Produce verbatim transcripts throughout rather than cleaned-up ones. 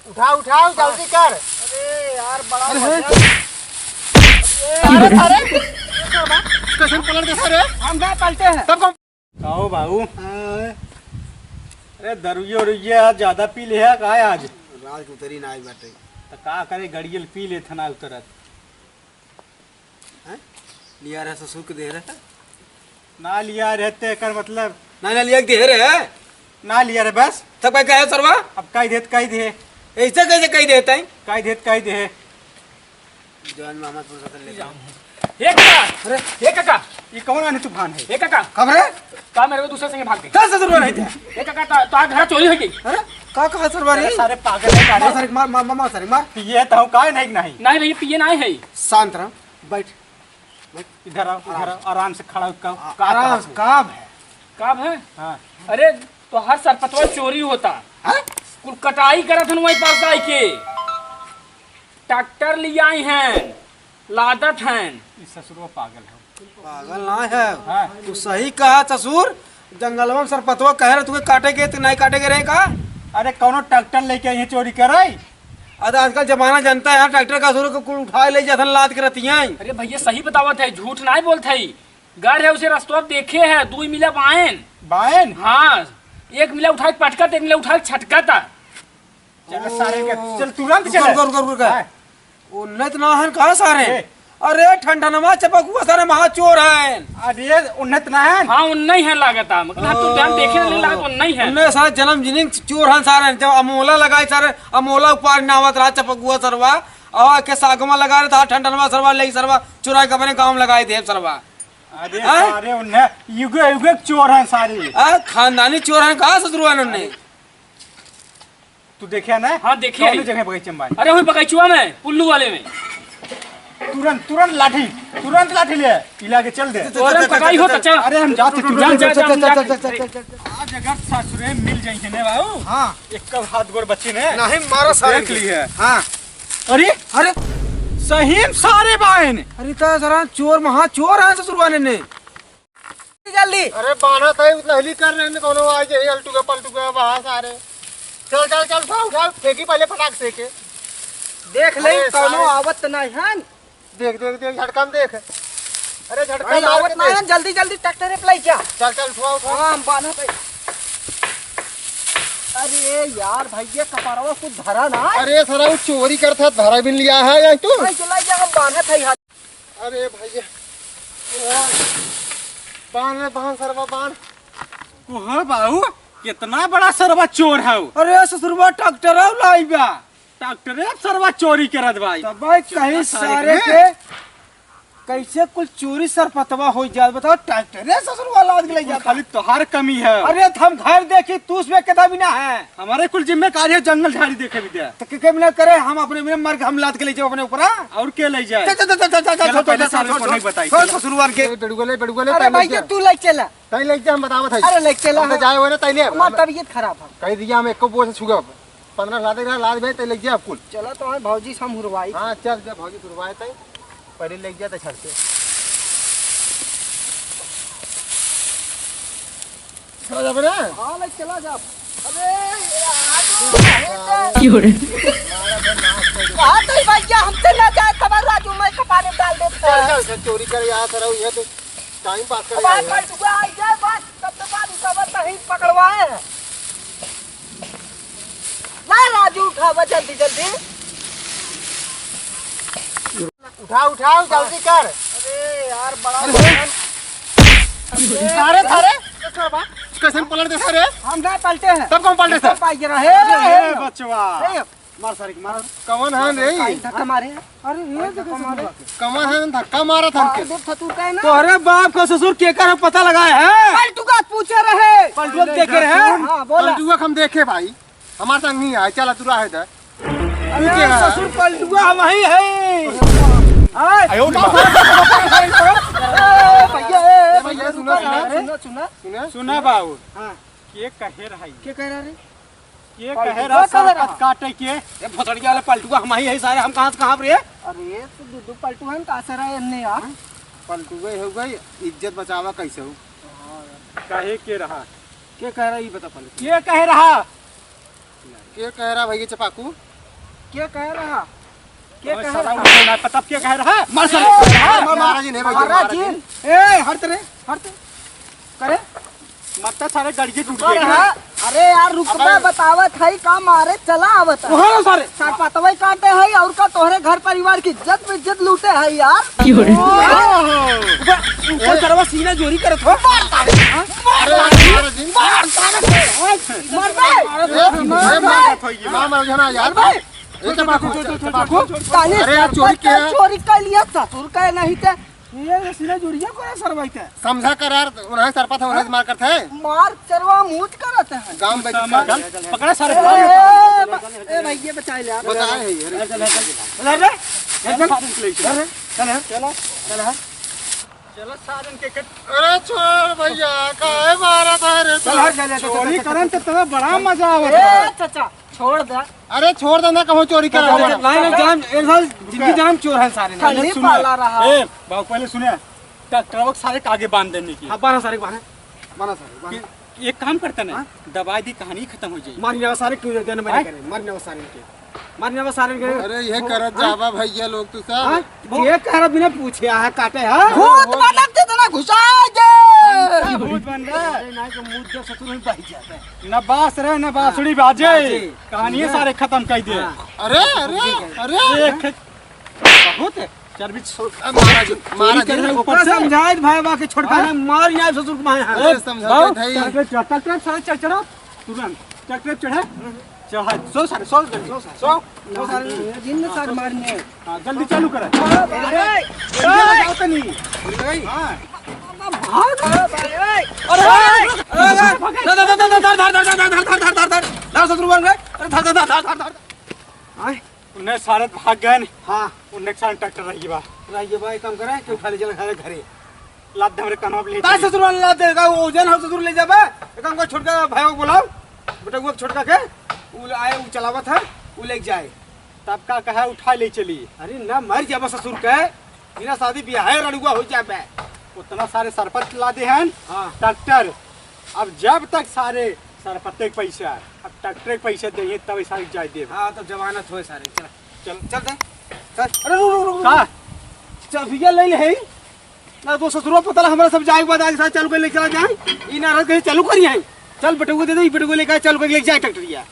उठाओ, उठाओ, जल्दी कर। अरे यार, बड़ा अरे, वजन। अरे, अरे, अरे, कैसे पलट देता रे? हम ना पलटे हैं। तब कौन? कहो बाबू। हाँ। अरे, दरुइया उरुइया आज ज्यादा पी ले है का आज? रात के उतरी ना आई बाटे। तो का करे, गड़ियल पी ले था ना उतरत। हैं? लिया रहे ससुर के दे रहे? ना लिया रहे ते एकर मतलब? ना, ना लिया के दे रहे? ना लिया रहे बस। तब का कहे सरवा? अब कह दे, कह दे। ऐसे कैसे कह देता है? कह दे, कह दे। जवान मामा थोड़ा सा ले जाओ। ए काका! अरे! ए काका! ये कौन आने तूफान है? ए काका! कब रे? का मेरे को दूसरे संगे भाग गई। का ससुर में रहते हैं? ए काका, तो, तो आ घर चोरी हो गई। अरे, का कहा सरवा रे? अरे सारे पागल है, सारे। मार सारे, मार, मार, मार, मार सारे, मार। पिए तो हूँ, काहे नहीं, नहीं? नहीं भैया, पिए ना है। शांत रहो, बैठ। इधर आओ, इधर आओ, आराम से खड़ा हो, का, आ-, का आराम से, काम है। काम है? हाँ। अरे, तोहार सरपतवा चोरी होता। हाँ? कुल कटाई करत हन वही पास जाए के। ट्रैक्टर ले आई हैं, लादत हैं। ई ससुरवा पागल है। पागल ना है। हाँ। तू सही कहा ससुर, जंगलवा में सरपतवा कहे रहे तुके काटे के, तो नहीं काटे के रहे का? अरे, कौनो ट्रैक्टर लेके आई है चोरी करे? अरे आजकल जमाना जानता है यार, ट्रैक्टर का शुरू को कुल उठा ले जाथन लाद के रहती हैं। अरे भैया सही बतावत है, झूठ नाहीं बोलत है। गए रहे उसे रस्तवा देखे है, दुई मिला बाएन। बाएन? हाँ, एक मिला उठा के पटकत, एक मिला उठा के छटकत। चल सारे के, चल तुरंत रुक, चल। रुक, रुक, रुक, रुक। हाँ। उन्नत ना हन कहाँ सारे? ए। अरे ठंडनमा चपकुआ सारे महा चोर हैं। अरे उन्नत ना हन? हाँ, उन्नई है लागत है, मतलब हम तो ध्यान देखे नहीं लागत, उन्नई है। उन्नई सारे जन्म जिनिंग चोर हैं सारे, जब अमोला लगाए सारे, अमोला उपार ना आवत रहा चपकुआ सरवा, और के सागमा लगा रहा था ठंडनमा सरवा, ले सरवा, चुराई के अपने गाँव में लगाए दे सरवा। अरे हाँ? सारे उन्हें युगे युगे चोर हैं सारे। आ, खानदानी चोर हैं कहाँ ससुरवा उन्हें? तू देखे ना? हाँ, देखे कौन है। जगह बगीचे में बानी? अरे, वही बगीचवा में, पुल्लू वाले में। तुरंत, तुरंत लाठी, तुरंत लाठी ले, इला के चल दे। तोरे पकाई हो तो चल। अरे, हम जाते, तू जा, जा, जा, जा, जा। आज अगर ससुरे मिल जाइए ने बाबू, हाँ। एक हाथ गोड़ बच्चे ने। नहीं, मारो सारे देख के। ली है। हाँ। अरे, अरे। सही में सारे बाएन। अरे, तो सारा चोर, महा चोर है ससुरवाने ने। जल्दी। अरे बान्हा था, उतना हिली कर रहे हैं, कौनो आ जाए, अलटुआ पलटुआ बहा सारे। चल, चल, चल, उठाओ, उठाओ, फेंकी पहले फटाक से के। देख ले, अरे कौनो सारे। आवत नहीं है। देख, देख, देख, झटका में देख। अरे झटका अरे मार आवत के नहीं देख। है, जल्दी, जल्दी ट्रैक्टर पे ले जा। चल, चल, उठाओ, उठाओ। हाँ, हम बान्हा था। अरे यार, भैया, कपड़वा कुछ धरा ना। अरे सारा वो चोरी करता, धरा भी लिया है, यही तू। नहीं, चला जा, हम बान्हा था यार। अरे भैया, बांध रे, बांध सरवा, बांध। ओहो बाऊ, कितना बड़ा सरवा चोर है। अरे ससुरवा, ट्रैक्टर है लाई बा। ट्रैक्टर है सरवा चोरी करत भाई। तब भाई कहीं सारे के कैसे कुल चोरी सरपतवा हो जात, बताओ, ट्रैक्टर है ससुरवा लाद के ले जाता। खाली तोहार कमी है। अरे तो हम घर देखी, तू उसमें कितना भी ना है। हमारे कुल जिम्मेदारी है, जंगल झाड़ी देखे भी दे। तो के, के बिना करे, हम अपने बिना मर के हम लाद के ले जाओ अपने ऊपर, हाँ? और के ले जाए? चल, चल, चल, चल, चल, चल, चलो, चल, पहले चल, सारे चल, को चल, नहीं बताई। चल, ससुरवार के। ए, बेडुआ ले, बेडुआ ले, अरे तैं ले भैया, जा। तू ले चला। तैं ले जा, हम बतावत है। अरे ले चला, हम तो हम, जाए हुए ना, तैं ले। हमार तबीयत खराब है। कह दिया, हम एको बोझ छुआ। पन्द्रह लादे रहा, लाद बे, तैं ले जा अब कुल। चला तो हमारे भौजी से हम हुरवाई। हाँ, चल, जा भौजी से हुरवाए तैं। पहले ले जा, तैं छड़के। चला जाबे ना? हाँ, ले चला जा। अरे, यार। की हो रे? कहा तो भैया, हमसे ना जाए, तब राजू मैं कपारे में डाल देता। चल, चल, चल, चोरी करे यहाँ से रहो, ये तो टाइम पास करे अब यहाँ। पलटुआ आ जाए, बस, तब तो बात उठावा, तहीं पकड़वाए हैं। ला राजू, उठावा जल्दी, जल्दी। उठाओ, उठाओ, जल्दी कर। अरे यार, बड़ा अरे। अरे, अरे, कैसे पलट देता रे? हम ना पलटे हैं। तब कौन पलटे था? पाई गिरा है। अरे, ए, बचवा। ए, मार सारे के, मार। कौन है रे? काई धक्का मारे। अरे, ये धक्का मारे। कौन है धक्का मारा था के? देख, तू का है ना? तोहरे बाप का ससुर केकर है, पता लगाए है? पलटुआ पूछे रहे। पलटुआ देखे रहे? हाँ, बोला। पलटुआ हम देखे भाई। हमार संग नहीं आए, चला तू रहे दे। अरे, तू के है? ससुर पलटुआ हम ही है। आए। आयो रे बाप। ए, भैया, ए, ए, भैया, सुना, सुना, सुना। सुना, सुना। सुना बाबू। हाँ। के कहे रहा ये? के कह रहा रे? के पलटुआ कहे रहा कह रहा? सांप काटे के? ए, भोसड़िया वाला पलटुआ हम ही है सारे, हम कहाँ से कहाँ रे? अरे, तो दू दू पलटुआ है, कहाँ से रहा है ने यार? पलटुआ हो गई, इज्जत बचावा कैसे हो? हाँ यार। काहे के रहा? के कह रहा, ये बता पहले। के कह रहा? के कह रहा भैया चपाकू? के कह रहा? के ओए, कह साला रहा? उठे ना, पता के कह रहा? मार साले, ए, मार, मार, मार, मार, मार, ए, हट रे, हट। करे? मत तो सारे गड़िए टूट अरे, गए। हाँ, अरे यार, रुक अबे। बे, बतावत है, का मारे चला आवत है। वहाँ सारे। सरपतवे काटे है और का तोहरे घर परिवार की इज्जत बेइज्जत लूटे है यार। क्यों रे? ओहो। ऊपर, ऊपर ए। करवा सीना जोरी करत हो। मार साले, हाँ? मार अरे, साले, मार साले, मार साले। मार बे। अरे, ए, मार ए, बे। मार, मार, मार, यार। ए, तंबाकू, तंबाकू। ताली अरे यार, चोरी सरपत किया। चोरी कर लिया, ससुर का नहीं ते। ये, ये सीना जुड़िया को है सरवाई ते। समझा कर यार, उन्हें सरपत है, उन्हें मार करते हैं। मार चरवा मूत करते हैं। गांव में समझ कर। पकड़ा सारे। ए, ए, ए, ए, भाई, ये बचाए ले यार। बताए है ये, अरे। चल, चल, चल, चल। चल, चल, चल, चल, चल, चल, चल, चल। चलो सारन के कट। अरे छोड़ भैया, काहे मारा था रे? चल, हट, चल, चल, चल, चोरी चल, चल, करन चल। तो तुम्हें बड़ा मजा आवत ए, है। चाचा, छोड़ दे। अरे छोड़ दे ना, कहूँ चोरी कर चल, रहा चल, है। नहीं, नहीं, जान, एक साल जिंदगी जान चोर है सारे। खाली सुनो, पाला रहा। ए, बाबू, पहले सुने, ट्रैक्टर सारे कागे बांध देने की। हाँ, बांधा सारे, बांधा, बांधा सारे, बांधा। कि एक काम करते ना, हाँ? दबाई दी, कहानी खत्म हो जाएगी। मारने वाला सारे क्यों देते ना, मैं हाँ? करे, मारने वाला सारे के, मारने वाला सारे के। अरे, ये वो, करत हाँ? जाबा भैया लोग तू सब। हाँ? वो ये कह रहा बिना पूछे, आया काटे, हाँ? भूत बनत थे तो ना घुसा दे। भूत बन रहा है। अरे, ना तो मुद्दा ससुर में बह जाता है। ना बास रे, ना बांसुरी बाजे। बाजे। कहानी ये सारे खत्म कर दे। हाँ। अरे, अरे, अरे। एक बहुत है। चर्बी छो-, अब महाराज, चोरी महाराज, कर रहे हैं ऊपर ओकरा से। समझाए भाई बा के छोटका हाँ? ने मार ना ससुर के मारे। अरे, अरे, समझा बाबू, के भाई। ट्रैक्टर, ट्रैक्टर, ट्रैक्टर, सारे चढ़, चढ़ा, तुरंत ट्रैक्टर चढ़े, चढ़ा, सो सारे, सो जल्दी, सो सारे, सो, सो सारे, जिन सारे मारने। हाँ, जल्दी चालू करे। अरे, अरे, अरे, अरे, अरे, नहीं। हाँ। भाग। अरे, अरे, अरे, अरे, धर, धर, धर, ससुर मार गए। अरे, धर, धर, धर। आए। उन्हें सारे भाग गए न। हाँ। उन्हें सारे ट्रैक्टर रह गया बा। रह गया बा, एक काम करे, कि उठा ले चला घरे, घरे। लाद दे हमरे कनवा पे ले का चली। ससुर वाला लाद दे, का ओजन हो ससुर ले जाबे? एक काम कर, छोटका भाई को बुलाओ, बेटा वो छोटका के, वो ले आए, वो चलावत है, वो ले जाए। तब का कहा, उठा ले चली। अरे ना, मर जाबा ससुर के, बिना शादी ब्याह है, रड़ुआ हो जाबे। उतना सारे सरपत ला दे हैं, हाँ। ट्रैक्टर। अब जब तक सारे सरपते के पैसा, अब ट्रैक्टर के पैसा देंगे, तब सारे जाए देब। हाँ, तब जमानत होए सारे, चल। चल। चल दे। चल। अरे रुक, रुक, रुक, रुक। का? चाबिया ले ले है। ना तो ससुरो पता ला, हमरा सब जाए के बाद आगे साथ चालू कर ले चला जाए। ई ना रह कहीं चालू करी है। चल बेटुआ दे दे, ई बेटुआ लेके आए, चालू कर ले जाए ट्रैक्टरिया।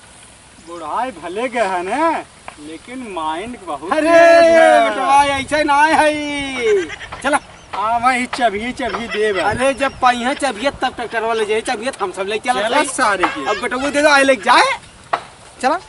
बुढ़ाई भले गए है ना, लेकिन mind बहुत अरे तेज है। बेटवा, ऐसे ना है। चला। हाँ, वही चाबिये, चाबिये देब। अरे जब पाई है चाबिये तब ट्रैक्टर वाले जाए, चाबिये हम सब ले चला चला जाए। सारे के। अब बेटुआ दे दो, आए ले जाए। चला।